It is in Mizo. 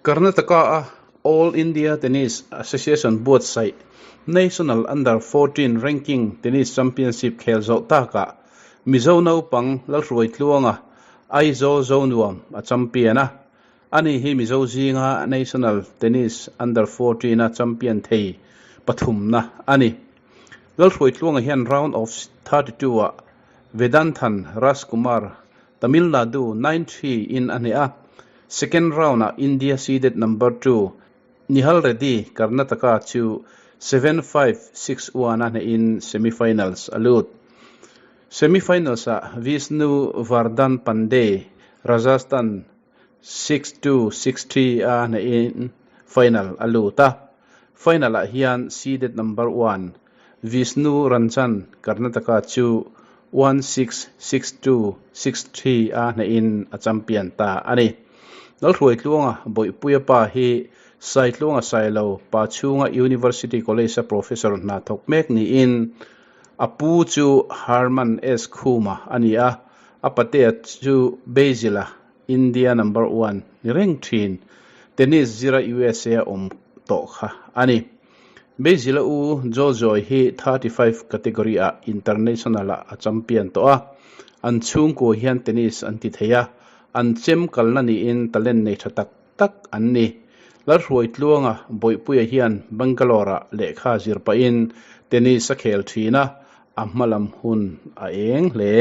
Karnataka-a All India Tennis Association buatsaih National Under 14 Ranking Tennis Championship khel zawh takah Mizo naupang Lalhruaitluanga Aizawl Zonuam a champion a. Ani hi Mizo zinga National Tennis Under 14 a champion thei pathumna a ni. Lalhruaitluanga hian round of 32 ah Vedanthan Rajkumar Tamil Nadu 9-3 in a hneh a, second round-ah India seeded number 2 Nihal Reddy Karnataka chu 7-5, 6-1 a hnehin semi-finals a lut. Semi-finals-ah Vishnu Vardhan Pandey Rajasthan 6-2, 6-3 a hnehin final a lut a. Final-ah hian seeded number 1 Vishnu Ranjan Karnataka chu 1-6, 6-2, 6-3 a hnehin a champion ta a ni. Lalhruaitluanga Bawihpuia pa hi Saitluanga Sailo pa chhunga University College-a professor hna thawk mek niin a pu chu Herman S. Khuma a ni a, a patea chu Basil-a India number one ni reng thin tennis zira USA a awm tawh kha a ni. Basil-a u Jojoy hi 35 category ah international ah a champion tawh a, an chhungkua hian tennis an ti thei a, an chem kalna niin talent nei tha tak tak an ni. Lalhruaitluanga Bawihpuia hian Bangalore ah lehkha zir pahin tennis a khel thin a, a hmalam hun a eng hle.